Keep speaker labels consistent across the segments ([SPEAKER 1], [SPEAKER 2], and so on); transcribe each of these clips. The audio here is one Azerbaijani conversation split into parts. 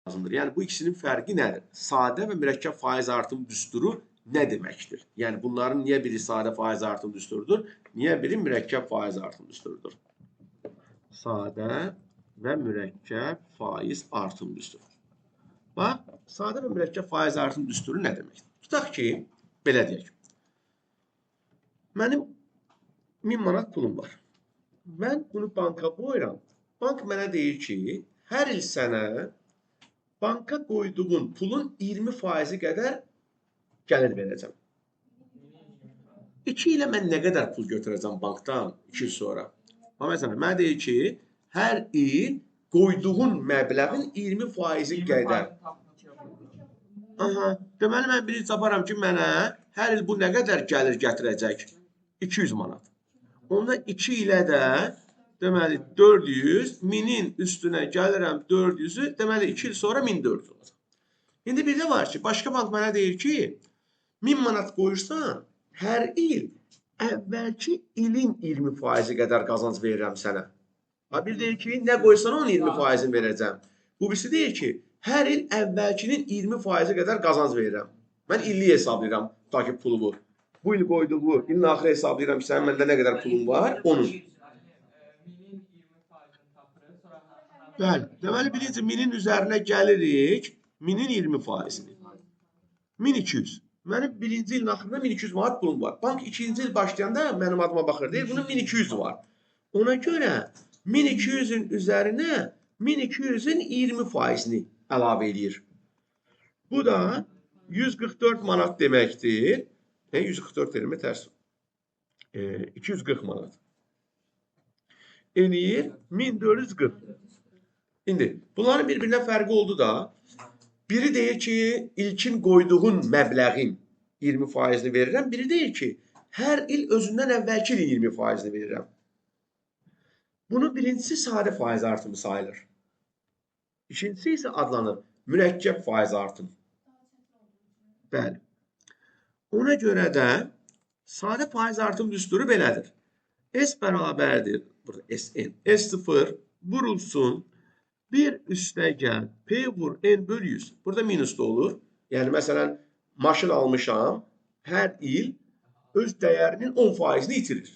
[SPEAKER 1] lazımdır. Yəni bu ikisinin fərqi nədir? Sadə və mürəkkəb faiz artım düsturu nə deməkdir? Yəni bunların niyə biri sadə faiz artım düsturudur, niyə biri mürəkkəb faiz artım düsturudur? Sadə və mürəkkəb faiz artım düsturu. Bax, sadə və mürəkkəb faiz artım düsturu nə deməkdir? Tutaq ki, belə deyək. Mənim 1000 manat pulum var. Mən bunu banka qoyuram. Bank mənə deyir ki, hər il sənə banka qoyduğun pulun 20% qədər gəlir verəcəm. 2 ilə mən nə qədər pul götürəcəm bankdan 2 il sonra? Amma məsələn, mənə deyir ki, hər il qoyduğun məbləğin 20% qədər. Aha, deməli mən birinci taparam ki, mənə hər il bu nə qədər gəlir gətirəcək? 200 manat. Onda 2 ilə də deməli 400, 1000-in üstünə gəlirəm 400-ü, deməli 2 il sonra 1400 olacaq. İndi bir də var ki, başqa bank mənə deyir ki, 1000 manat qoyursan, hər il əvvəlki ilin 20% qədər qazanc verirəm sənə. Ha, bir deyir ki, nə qoysan onun 20%-ni verəcəm. Bu birisi deyir ki, hər il əvvəlkinin 20% qədər qazanc verirəm. Mən illik hesablayıram, ta ki pulu bu. Bu il qoyduğu, ilin axırı hesablayıram ki, sənin məndə nə qədər pulun var, onun. Bəli, deməli birinci 1000-in üzərinə gəlirik, 1000-in 20%-ni. 1200. Mənim birinci ilin axırında 1200 manat pulum var. Bank ikinci il başlayanda mənim adıma baxır, deyir, bunun 1200 var. Ona görə 1200-ün üzərinə 1200-ün 20%-ni əlavə eləyir. Bu da 144 manat deməkdir. 144 deyirmi tərs? 240 manat. Eləyir 1440. İndi bunların bir-birinə fərqi oldu da. Biri deyir ki, ilkin qoyduğun məbləğin 20%-ni verirəm. Biri deyir ki, hər il özündən əvvəlki ilin 20%-ni verirəm. Bunun birincisi sadə faiz artımı sayılır. İkincisi isə adlanır mürəkkəb faiz artımı. Bəli. Ona görə də sadə faiz artım düsturu belədir. S bərabərdir, burada SN, S0 vurulsun 1 üstə gəl, P vur N bölü 100. Burada minus da olur. Yəni, məsələn, maşın almışam, hər il öz dəyərinin 10%-ni itirir.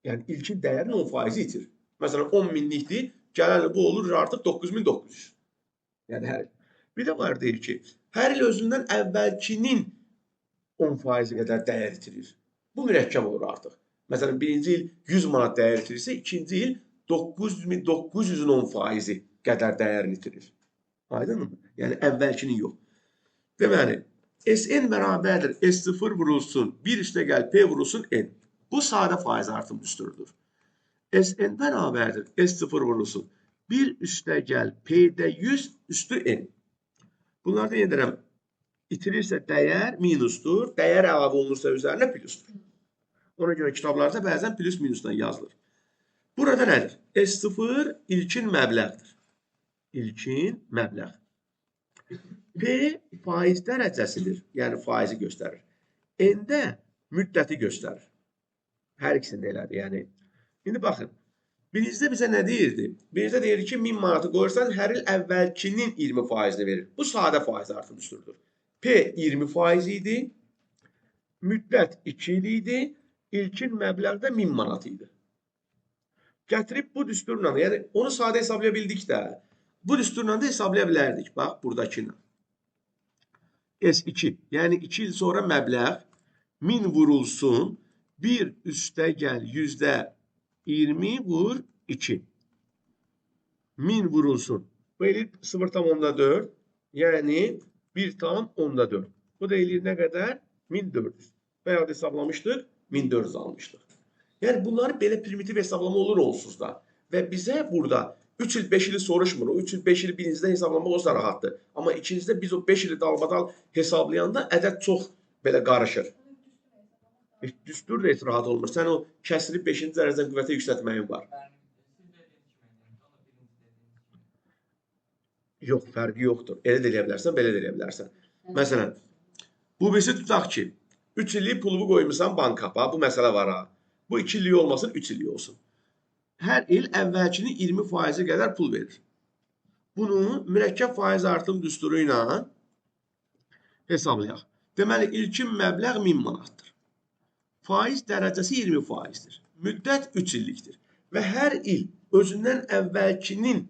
[SPEAKER 1] Yəni, ilkin dəyərinin 10%-i itirir. Məsələn, 10 minlikdir, gələn il bu olur artıq 9900. Yəni, hər il. Bir də var deyir ki, hər il özündən əvvəlkinin 10% qədər dəyər itirir. Bu mürəkkəb olur artıq. Məsələn, birinci il 100 manat dəyər itirirsə, ikinci il 9900-ün 10% qədər dəyərini itirir. Aydınmı? Yəni, əvvəlkinin yox. Deməli, SN bərabərdir S0 vurulsun, 1 üstə gəl P vurulsun N. Bu sadə faiz artım düsturudur. SN bərabərdir S0 vurulsun, 1 üstə gəl P-də 100 üstü N. Bunlarda yenə deyirəm, itirirsə dəyər minusdur, dəyər əlavə olunursa üzərinə plusdur. Ona görə kitablarda bəzən plus minusdan yazılır. Burada nədir? S0 ilkin məbləğdir. İlkin məbləğ. P faiz dərəcəsidir. Yəni faizi göstərir. N-də müddəti göstərir. Hər ikisində elədir. Yəni, indi baxın. Birincidə bizə nə deyirdi? Birincidə deyir ki, 1000 manatı qoyursan, hər il əvvəlkinin 20%-ni verir. Bu sadə faiz artım düsturudur. P 20% idi, müddət 2 il idi, ilkin məbləğ də 1000 manat idi. Gətirib bu düsturla, yəni onu sadə hesablaya bildik də, bu düsturla da hesablaya bilərdik. Bax, buradakı ilə. S2, yəni 2 il sonra məbləğ 1000 vurulsun, 1 üstə gəl %20 vur 2. 1000 vurulsun. Bu eləyir 0,4, yəni 1,4. Bu da eləyir nə qədər? 1400. Bayaq da hesablamışdıq, 1400 almışdıq. Yəni bunları belə primitiv hesablama olur onsuz da. Və bizə burada 3 il, 5 ili soruşmur. O 3 il, 5 ili birincidə hesablamaq o da rahatdır. Amma ikincidə biz o 5 ili dalbadal hesablayanda ədəd çox belə qarışır. Düstur da heç rahat olmur. Sən o kəsiri 5-ci dərəcədən qüvvətə yüksəltməyin var. Yox, fərqi yoxdur. Elə də eləyə bilərsən, belə də eləyə bilərsən. Məsələn, bu birisi tutaq ki, 3 illik pulumu qoymusan banka. Bax, bu məsələ var ha. Bu 2 illik olmasın, 3 illik olsun. Hər il əvvəlkinin 20% qədər pul verir. Bunu mürəkkəb faiz artım düsturu ilə hesablayaq. Deməli, ilkin məbləğ 1000 manatdır. Faiz dərəcəsi 20%-dir. Müddət 3 illikdir. Və hər il özündən əvvəlkinin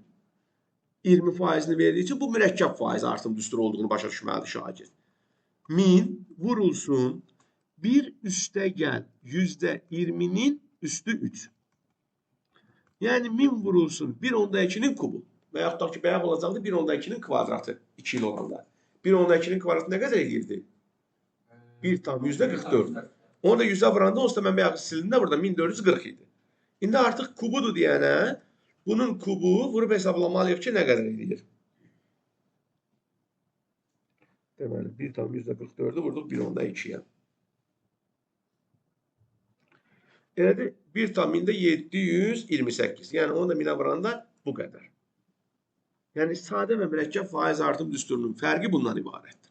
[SPEAKER 1] 20%-ni verdiyi üçün bu mürəkkəb faiz artım düsturu olduğunu başa düşməlidir şagird. 1000 vurulsun 1 üstə gəl %20-nin üstü 3. Yəni 1000 vurulsun 1,2-nin kubu. Və yaxud da ki, bayaq olacaqdı 1,2-nin kvadratı 2 il olanda. 1,2-nin kvadratı nə qədər eləyirdi? 1,44. Onu da 100-ə vuranda onsuz da mən bayaq sildim də burada 1440 idi. İndi artıq kubudur deyənə bunun kubu vurub hesablamalıyıq ki, nə qədər eləyir? Deməli, 1,44-ü vurduq 1,2-yə. Elədir, 1,728. Yəni, onu da 1000-ə vuranda bu qədər. Yəni, sadə və mürəkkəb faiz artım düsturunun fərqi bundan ibarətdir.